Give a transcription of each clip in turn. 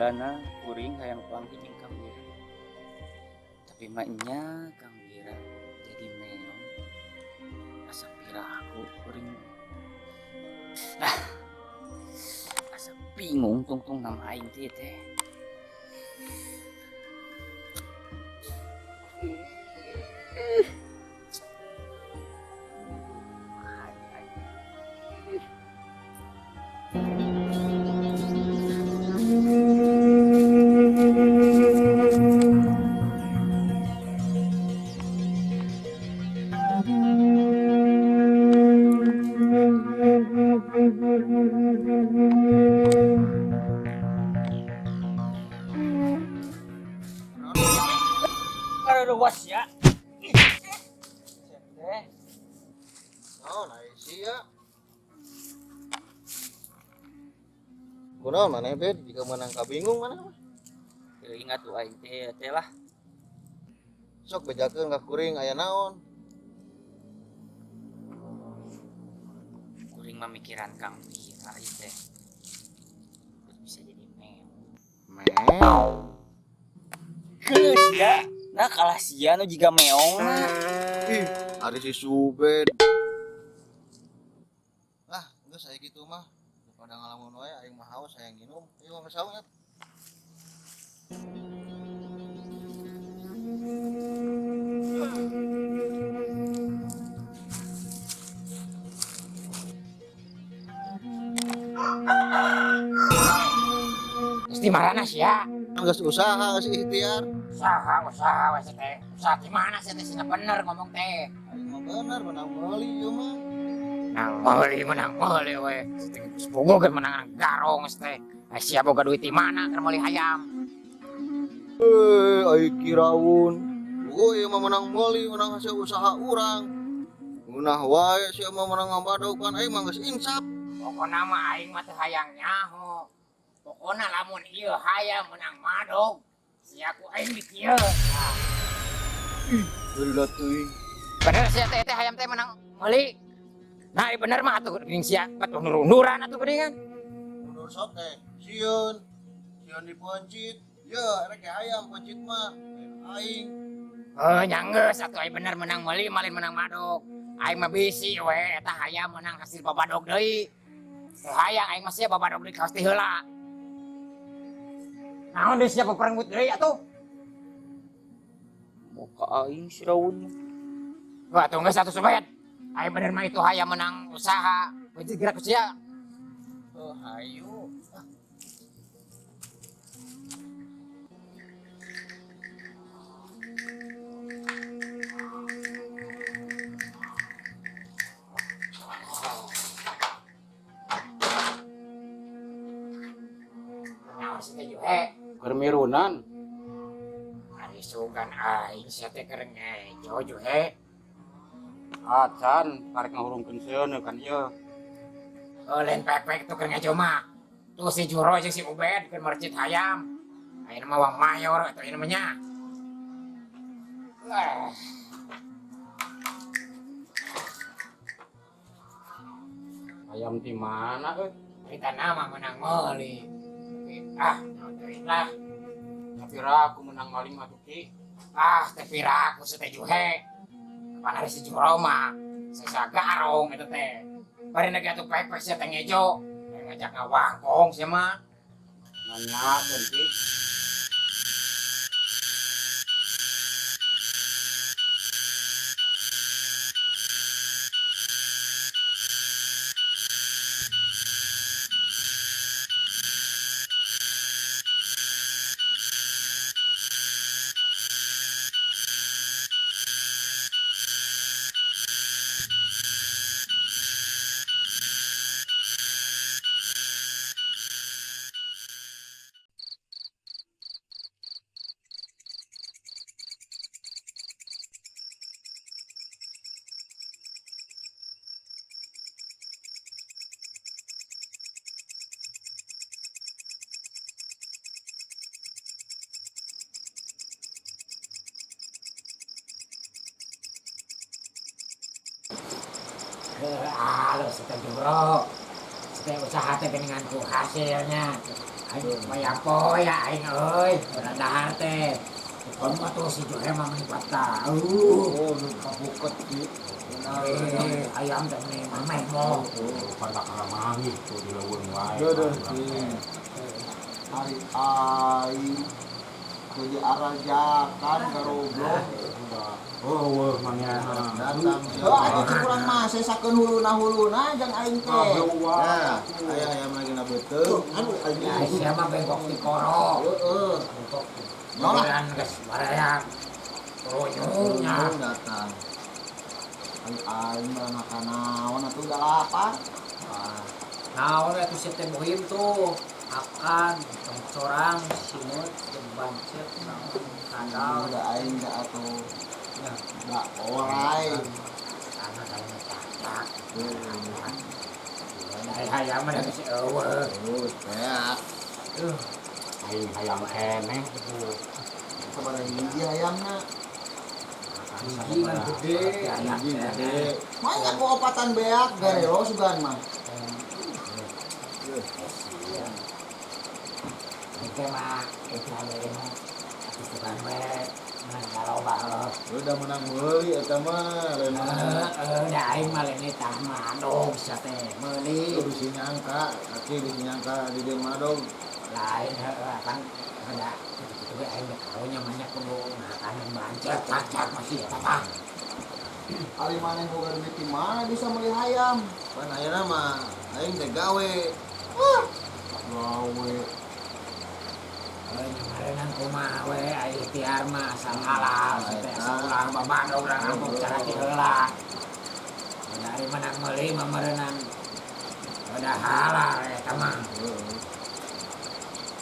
Baheulana kuring hayang panggih jeung Kang Wira. Tapi mah nya Kang Wira jadi meong. Asa piraku kuring. Ah. Asa bingung tungtung nama aing teh teh. Luas ya. Teh. Oh, nah sia. Kunaon maneh Bed, jika menang kabingung maneh mah. Ingat tuh aing teh teh lah. Sok bejakeun ka kuring aya naon? Kuring mah mikiran Kang Wira ieu teh. Terus bisa jadi meong. Meong. Geus ya. Nah kalah sia nu jiga meong na. Ih, ari si Subed. Ah, geus aya kitu mah. Daripada ngalamun wae aing mah haus hayang nginum. Ayo mah saung. Geus di marana sia? Geus usaha, geus ikhtiar. Usaha we teh. Usaha di mana sih teh sina bener ngomong teh. Aing mah bener menang meuli ieu mah. Menang meuli, menang meuli we. Geus bogo ge menang garong geus teh. Ai sia boga duit di mana keur meuli hayam? Ai kiraun. Bogo ieu mah menang meuli, menang hasil usaha urang. Ngeunah wae sia mah menang ngabadog pan aing mah geus insap. Pokona mah aing mah teu hayang nyaho. Pokona lamun ieu hayam menang madog, sia ku aing di kieu. Ih, geuleuh teuing. Bener sia teh teh hayam teh menang meuli. Nah, ieu bener mah atuh geuning sia patuh nurunduran atuh geuningan. Mundur sok teh, sieun. Sieun dipencit. Ye, rek hayam pencit mah. Aing. Heuh, nya geus atuh aing bener menang meuli malin menang madog. Aing mah bisi we eta hayam menang hasil babadog deui. Teu hayang aing mah sia babadog deui kaos ti heula. Naon deui sia peperenggut deui atuh? Muka aing si Raun. Wah, atuh geus atuh Subed. Aing bener mah itu hayam menang usaha. Geus gerak ku sia. Oh, hayu. Naon sih teh Juhe? Keur mirunan. Ari sugan aing sia teh keur ngejo Juhe. Acan karek ngahurungkeun seuneu kan ieu. Oh, lain pek-pek tuh keur ngejo mah. Tuh si Juro jeung si Ubed keur mercit hayam. Ayeuna mah wang mayor atuh ieu mah nya. Wah. Hayam di mana euy? Berita nama menang meuli. Tapi ah, naon deui lah. Tapi raku menang maling mah tuh Ki. Ah, tapi raku teh Juhe. Kapan hari si Juro mah? Sesa garong eta teh. Bari lagi atuh pek-pek sia teh ngejo. Ngajak ngawangkong sia mah. Nanyakeun Ki. Halus kita juro. Setiap usaha teh dengan ku hasilnya. Aing bayang poe ya aing euy, beradahar teh. Kon mah tuh si Juhe mah meni tahu. Oh, nu kabuket ki. Eh, ayam teh meni mameh mo. Pada kalamangih tuh di leuweung wae. Deuh ki. Hari aing teu diarajakan garoblok. Oh, weuh mangnya. Datang. Heuh atuh cek urang mah sesakeun huluna-huluna jang aing teh. Nah, aya ayam lagi na beuteung. Aduh aing. Ya sia mah bengkok di koro. Heeh. Bengkok. Nolak. Jalan geus baraya. Ronyongnya. Ronyong datang. Aing aing mah makan naon atuh udah lapar. Ah, naon atuh si teh bohim tuh akan congcorang simut jeung bancet naon kadal Udah aing da atuh. Da orai. Karena kayaknya cacak. Dari hayam mah da geus eueuh. Terus beak. Aing hayang keneh. Sabaraha hiji hayamna? Hiji ngan gede. Ayam Hiji teh. gede. Mah ku opatan beak garelo sugan mah. Itu mah itu ada mah itu kan we ngan loba heuh. Udah menang meuli eta mah lain menang. Heeh, da aing mah lain tah madog sia teh meuli. Itu bisi nyangka, kaki bisi nyangka di dieu madog. Lain heuh kan ada itu we aing da karunya mah kudu makanan bancet cacak masih eta mah. Ari maneh boga duit di mana bisa meuli hayam? Pan ayeuna mah aing teh gawe. Wah, gawe. Heuh nyamareunang kumaha we ai ikhtiar mah asal halal teh asal ulah babadog urang rampok cara ti heula. Da ari menang meuli mah meureunan udah halal eta mah.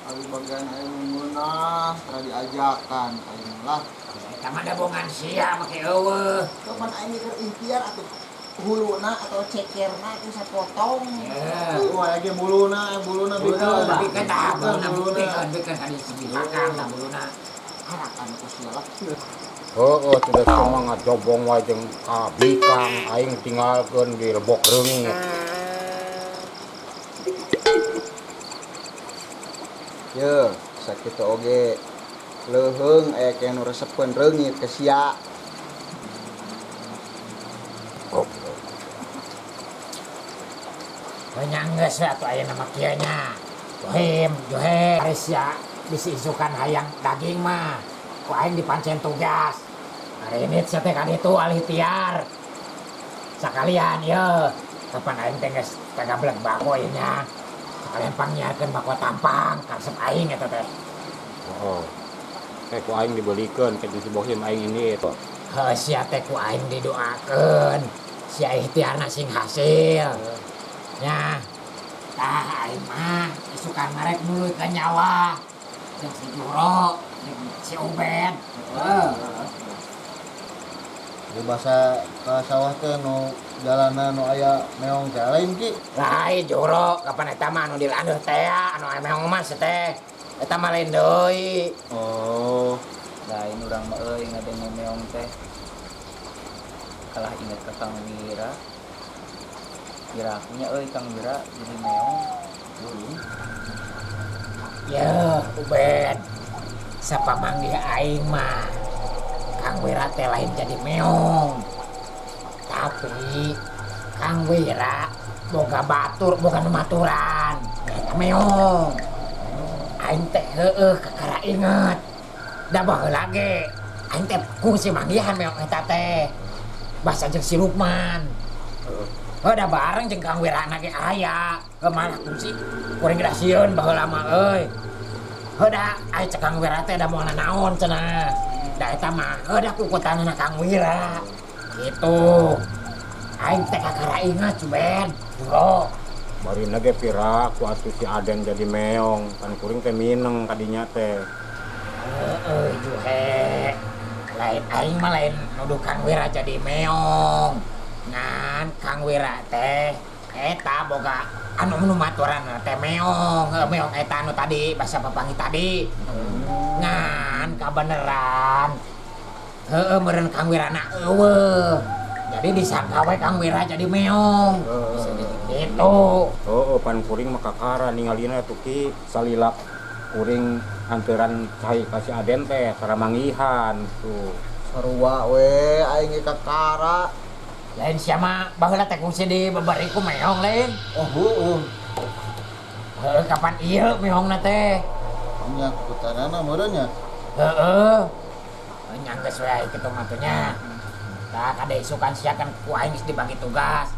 Ari bagian aing ngeunah, tara diajakan aing lah. Eta mah dabongan sia make eueuh. Kapan aing keur ikhtiar atuh huluna atau cekerna itu sapotong. Ya. Wah, lagi buluna, buluna Buluna bikeun. bikeun tah buluna Buluna. bikeun bikeun ka disebihakan tah buluna. Harakan ku sia lah. Heeh, sudah semangat jobong wae jeung kabikang aing tinggalkeun di lebok reungit. Ye, sakitu oge leuheung aya keneh nu resepeun reungit ke sia. Banyak geus we atuh ayeuna mah kieu nya. Johim, Johe, ari sia bisi isukan hayang daging mah. Ku aing dipancen tugas. Ari ini sia teh ka ditu alih tiar. Sakalian ye, kapan aing teh geus tagablek bako ieu nya. Sakalian pangnyiarkeun bako tampang karesep aing eta teh. Heeh. Eh ku aing dibelikeun ke si Bohim aing ini itu. Heuh sia teh ku aing didoakeun. Sia ikhtiarna sing hasil. Nya, tah aing mah isukan marek nuluykeun nyawa. Jeung si Juro, jeung si Ubed. Heuh. Di basa ka sawah teh nu jalanan nu aya meong teh lain ki. Lain Juro, kapan eta mah anu dilandeuh teh anu aya meong mah sia teh. Eta mah lain deui. Oh, Lain urang mah euy ngadenge meong teh. Kalah inget ka Kang Wira. Pirakunya euy Kang Wira jadi meong. Dulu. Yeuh, Ubed. Sapamanggih aing mah Kang Wira teh lain jadi meong. Tapi Kang Wira boga batur, boga nu maturan. Eta meong. Aing teh heueuh kakara inget. Da baheula ge aing teh kungsi manggihan meong eta teh. Basa jeung si Lukman. Heuh da bareng jeung Kang Wira na ge aya. Heuh malah kungsi kuring geus sieun baheula mah euy. Heuh da aya cek Kang Wira teh da moal naon cenah. Da eta mah heuh da kukutanana Kang Wira. Gitu. Aing teh kakara ingat cuben. Bro. Barina ge piraku atuh si Aden jadi meong, kan kuring teh mineng kadinya teh. Heeh, Juhe. Lain aing mah lain nuduh Kang Wira jadi meong. Ngan Kang Wira teh eta boga anu nu maturan teh meong, heuh meong eta anu tadi basa papangi tadi. Ngan kabeneran. Heueuh meureun Kang Wira na eueuh. Jadi Jadi disangka we Kang Wira jadi meong. Heeh. Gitu. Heeh, pan kuring mah kakara ningalina tuh Ki salila kuring anteran cai ka si Aden teh saramangihan tuh. Sarua we aing ge kakara. Lain sia mah baheula teh kungsi di babari ku meong lain. Oh heueuh. Heueuh kapan ieu meongna teh? Nya kutanana meureun nya. Heeh. Nya geus we kitu mah teh nya. Tah kada isukan sia kan ku aing geus dibagi tugas.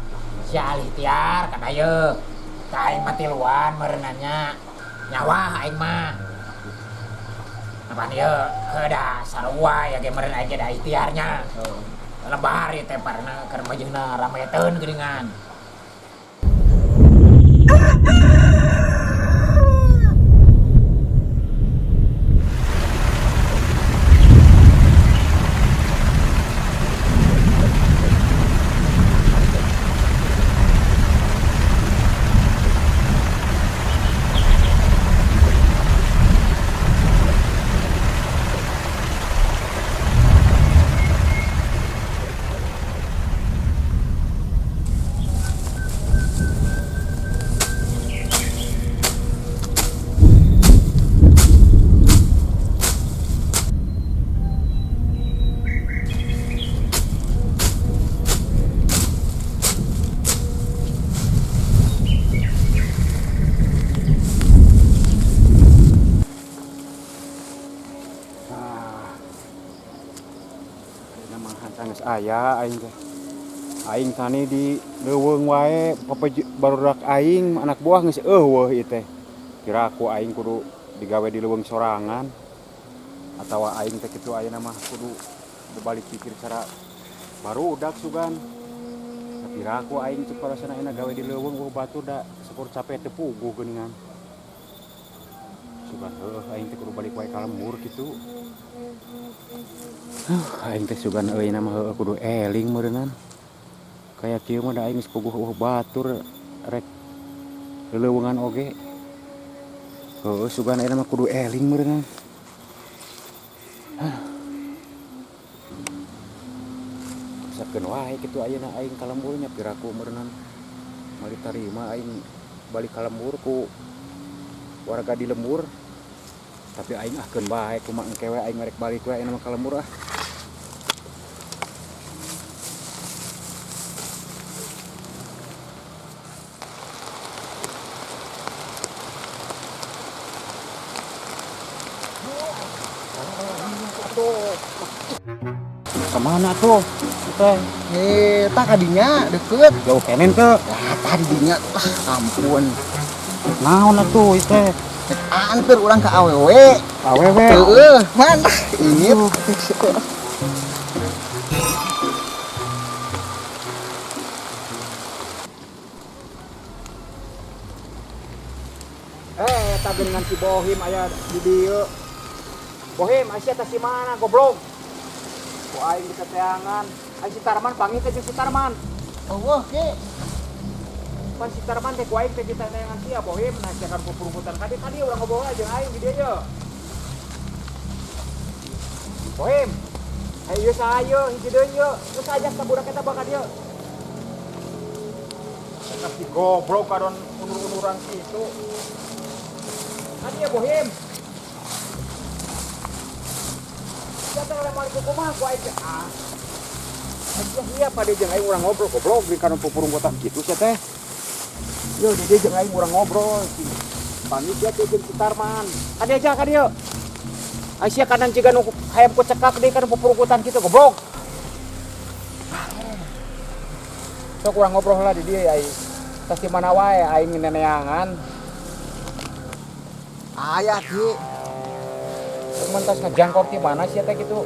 Sia alih ikhtiar kada ieu. Tah aing mah tiluan meureunanya. Nyawa aing mah. Apaan ieu? Heuh da sarua ya ge meureun aing ge da ikhtiarnya. Lebar ieu teh parna keur majeuna rameteun geuningan. Aya aing teh. Aing tani di leuweung wae barudak aing anak buah geus eueuh ieu teh. Kira aku aing kudu digawe di leuweung sorangan atawa aing teh kitu ayeuna mah kudu berbalik pikir cara barudak sugan. Tapi aku aing cek parasana ayeuna gawe di leuweung eueuh batur da sepur capek teu puguh geuningan. Sugan heueuh aing teh kudu balik wae ka lembur kitu. Aing teh sugan euy na mah heueuh kudu eling meureunnan. Kaya kieu mah da aing geus puguh eueuh batur rek leleuweungan oge. Heueuh sugan ayeuna mah kudu eling meureunnan. Sakeun wae kitu ayeuna aing ka lembur nya piraku meureunnan. Mari tarima aing balik ka lembur ku warga di lembur. Tapi aing ahkeun bae kumaha engke we aing rek balik we ayeuna mah ka lembur ah. Kemana tuh? Teh. Tak kadinya deket. Jauh kenen ke? Ya, tadinya ah ampun. Naon atuh teh? Anter urang ke awewe. Awewe. Heeh, mana? Ini. Eta dengan si Bohim aya di dieu. Bohim, aya teh si mana goblok? Ku aing di teteangan. Ai si Tarman panggil teh si Tarman. Eueuh ke. Pan si Tarman teh ku aing teh ditaneangan sia Bohim, nah sia kan pupurumputan kadi kadi urang ngobrol jeung aing di dieu ye. Bohim. Ayo ieu saha ieu hiji deui ieu. Geus ajak ka budak eta bakal dieu. Eta si goblok kadon unur-unuran kitu. Kadi ya Bohim. Sia teh lemari kumaha ku aing teh. Ah. Sia sia pada jeung aing urang ngobrol goblok di kana pupurumputan kitu sia teh. Yo, di dia jeung aing urang ngobrol. Pamit dia teh jeung si Tarman. Kadi aja ka dieu. Ai sia kanan jiga nu hayam ku cekak deui kana pupurungkutan kitu goblok. Sok urang ngobrol lah di dieu ai. Tas di mana wae aing neneangan. Aya ki. Cuman tas ngejangkor ti mana sia teh kitu.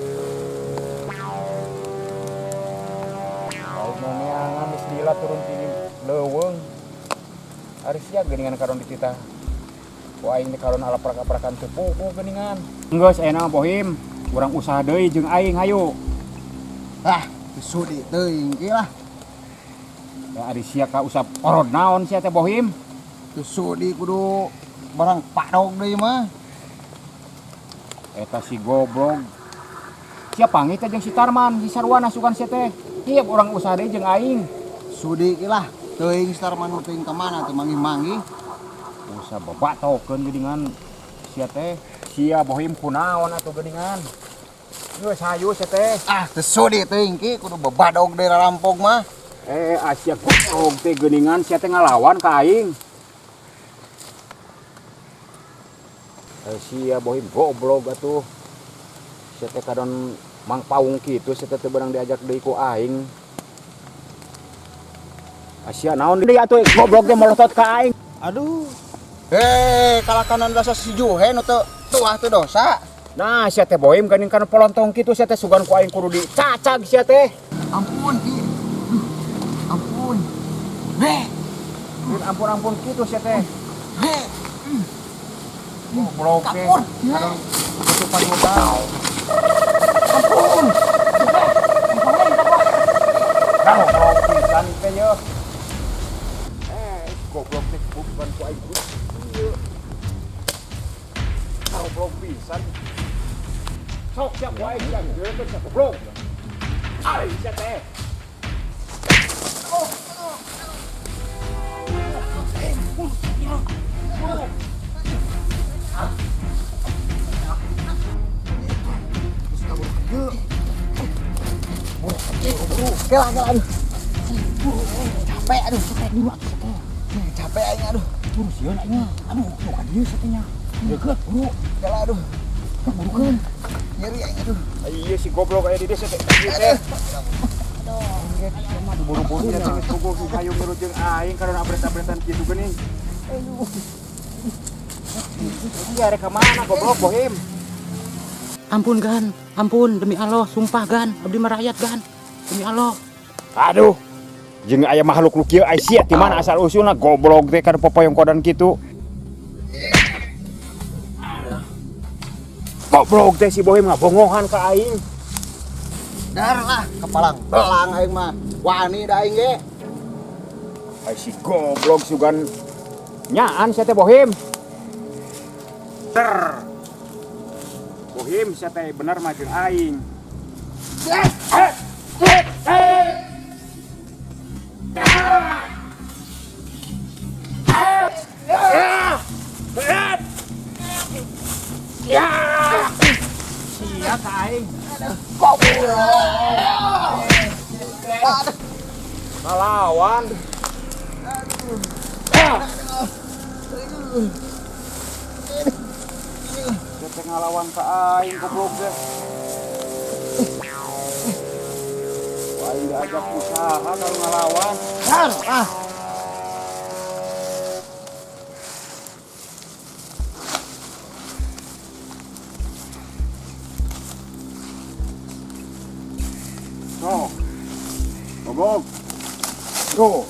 Aing neneangan geus lila turun ti leuweung. Ari sia geuningan karon dititah. Ku aing teh karon alaprak-aprakan teu puguh geuningan. Geus ayeuna mah Bohim, urang usaha deui jeung aing hayu. Ah, sudi teuing ki lah. Ya ari sia ka usap orod naon sia teh Bohim? Teu sudi kudu barang padog deui mah. Eta si goblok. Sia panggih teh jeung si Tarman, si Sarwana sugan sia teh. Tiap orang usaha deui jeung aing. Sudi ki lah. Teuing si Tarman mah teuing ka mana teu manggih-manggih. Usaha babatokeun geuningan sia teh. Sia bohim kunaon atuh geuningan. Geus hayu sia teh. Ah, teu sudi teuing ki kudu babadog deui rarampok mah. Eh, Asia goblok teh geuningan sia teh ngalawan ka aing. Eh, sia bohim goblok atuh. Sia teh kadon mang paung kitu sia teh teu beunang diajak deui ku aing. Asia naon deui atuh goblok teh molotot ka aing. Aduh. Eh, kalakanan dosa si Juhen nu teu tuah teu dosa. Nah, sia teh bohim geuning kana polontong kitu sia teh sugan ku aing kudu dicacag sia teh. Ampun ki. Duh, ampun. Heh, Ampun-ampun kitu sia teh. heh. Goblok teh. Kapur. Kadon tutupan hutang. Ampun. Goblok pisan teh yeuh. Eh, goblok teh bukan ku aing kudu. Ieu. Goblok pisan. Sok siap ku aing siap geus siap goblok. Ai sia teh. Kela, kela, aduh. Capek, aduh, capek dulu atuh teh. Capek aing aduh. Buru sieun aing mah. Aduh, nu ka dieu sia teh nya. Deukeut buru. Kela, aduh. Burukeun. Nyeri aing aduh. Iya si goblok aya di dieu sia teh. Ieu teh. Aduh. Buru-buru sia teh geus puguh si hayu milu jeung aing kadon abret-abretan kitu geuning. Iya rek ka mana goblok bohim? Ampun Gan, ampun demi Allah, sumpah Gan, abdi mah rakyat Gan. Demi Allah. Aduh. Jeung aya makhluk lu kieu ai sia ti mana asal usulna goblok teh kana popoyong kodan kitu. Goblok teh si bohim ngabongohan ka aing. Dar lah, kepalang belang aing mah. Wani da aing ge. Ai si goblok sugan nyaan sia teh bohim. Ter. Bohim sia teh bener mah jeung aing. Sia ka aing. Ngalawan. Sia teh ngalawan ka aing goblok teh. Wah, aing diajak usaha kalau ngalawan. Dar ah. Sok. Goblok. Tuh.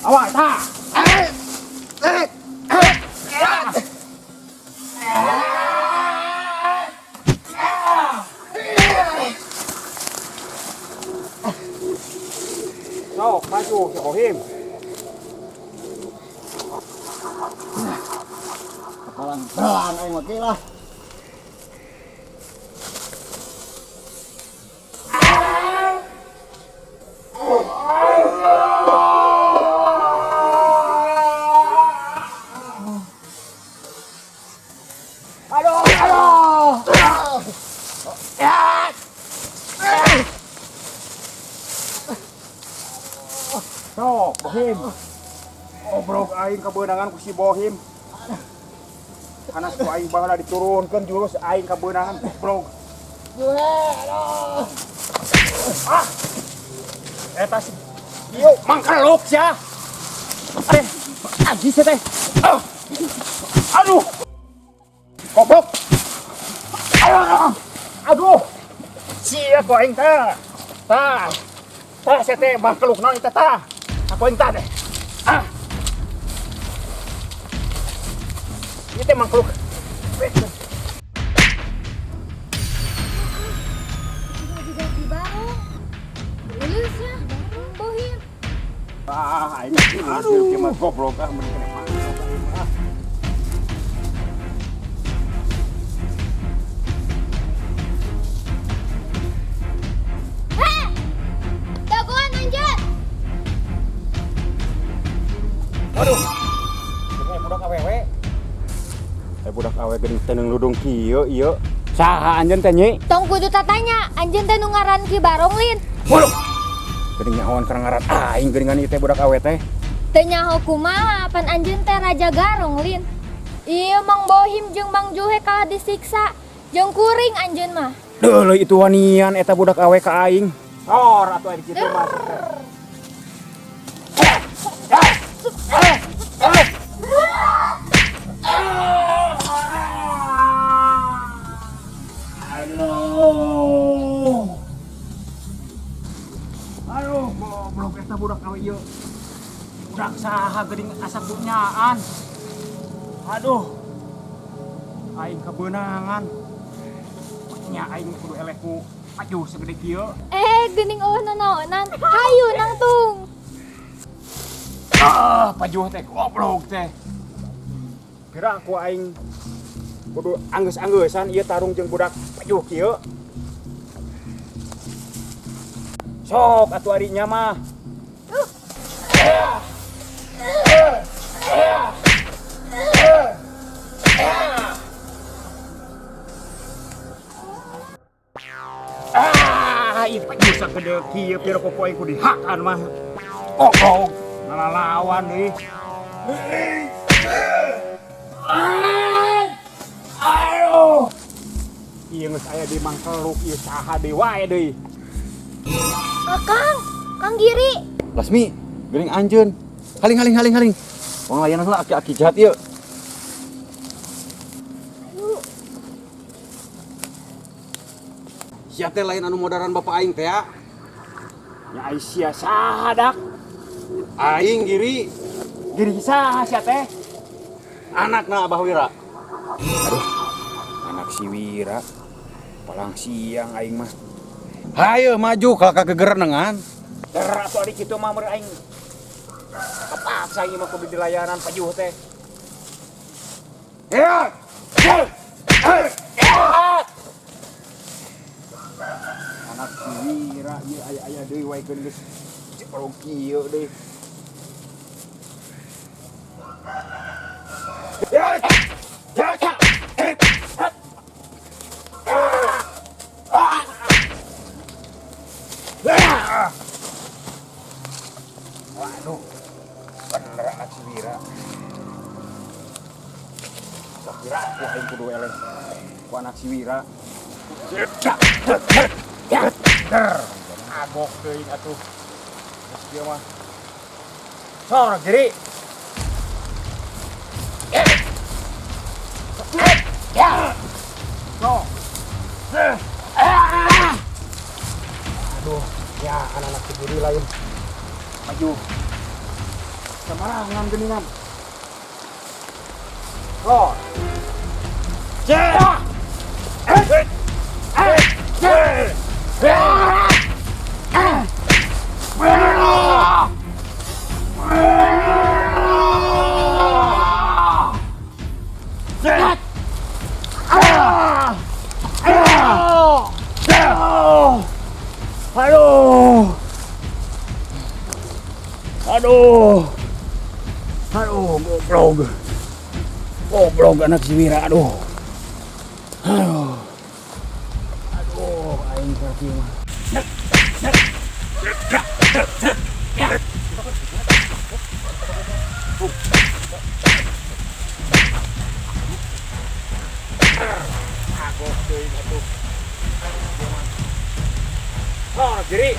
Awas, tah. Sok, maju, si Bohim. Kepalang belang aing mah ki lah. Aduh, aduh. Sok, Bohim. Obrok aing kabeunangan ku si Bohim. Kanas ku aing baheula diturunkeun jurus aing kabeunangan goblok. Ah. Eta si ieu mangkeluk sia. Eh, anjing sia teh. Ah. Aduh. Goblok. Ah. Aduh. Sia ku aing tah. Tah. Tah sia teh mangkeluk naon eta tah. Aku aing tah deh. Ah. Ieu teh mangkeluk. Ah, ini aduh, mah goblok ah mending kena mangkeluk aing mah. Heh, geuning teundeung ludung kieu ieu. Saha anjeun teh, Nyi? Tong kudu tatanya, anjeun teh nu ngaran Ki Barong lin. Waduh. Geuning nyahoan kana ngaran aing geuningan ieu teh budak awe teh. Teu nyaho kumaha, pan anjeun teh Raja Garong lin. Iya, Mang Bohim jeung Mang Juhe kalah disiksa. Jeung kuring anjeun mah. Deuleu itu wanian eta budak awe ka aing. Sor atuh aing kitu mah. Aduh. Aduh, goblok eta budak awe ieu. Budak saha geuning asa kunyaan. Aduh. Aing kebeunangan. Nya aing kudu eleh ku pajuh segede kieu. Eh, geuning eueuh nanaonan. Hayu nangtung. Ah, pajuh teh goblok teh. Kira aku aing kudu anggeus-anggeusan ieu tarung jeung budak pajuh kieu. Sok atuh ari nya mah. Ah, ieu pajuh sagede kieu pira koko aing kudu dihakan mah. Goblok, ngalalawan deui. Aduh. Ieu geus aya di mangkeluk ieu saha deui wae deui. Akang, Kang Giri. Lasmi, geuning anjeun. Haling haling haling haling. Wong layanan heula aki-aki jahat ieu. Ayo. Sia teh lain anu modaran bapak aing teh ya. Nya ai sia saha dak? Aing Giri, Giri saha sia teh? Anakna Abah Wira. Aduh, anak si Wira. Palang siang aing mah. Hayo maju kalau kagegerenengan. Der atuh ari kitu mah meureun aing. Kepaksa ieu mah kudu dilayanan pajuh teh. Ya. Anak si Wira ieu aya-aya deui wae keun geus ceprong kieu deui. Waduh, bener anak si Wira. Sakira aku aing kudu eleh ku anak si Wira. Agok teuing atuh. Geus kieu mah. Sor Giri. So. Aduh, ya anak-anak si Giri lain. Maju. Semarangan geuningan. So. Aduh. Aduh. Aduh, goblok. Goblok anak si Wira, aduh. Aduh. Aduh, aing kaki mah. Agok teuing atuh. Oh, Giri.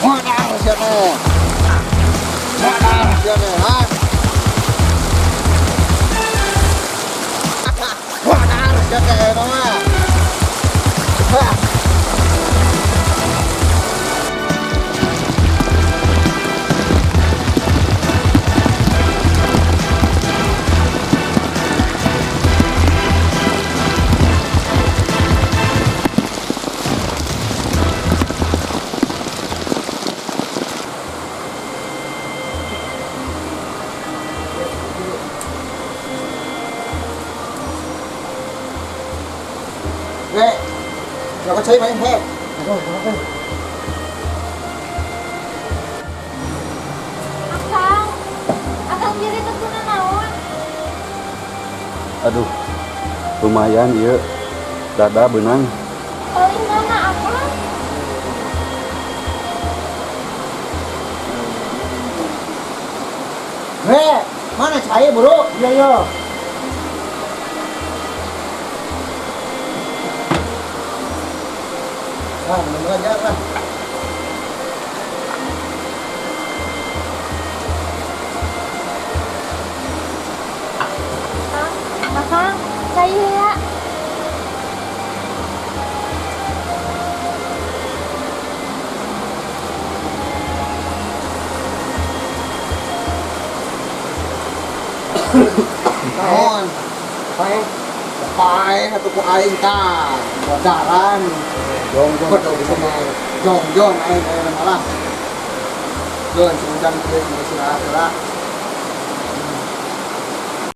Modal sia teh. Modal sia teh, ha? Modal sia teh eta mah. Hah. แม่เราก็ใช้ไม้แห้ง Aduh, Akang, Akang jadi teu naon? Aduh, lumayan ieu. Dada beunang. Paling mana, Akang? Re, mana cai, bro? Iya, iya. Nah, minum aja lah. Akang, Akang, cai ya. Naon? Pae. Pae atuh ku aing tah. Bodaran. Jong jong. Jong jong jong aing aya malah. Geun si ujang kieu geus istirahat heula.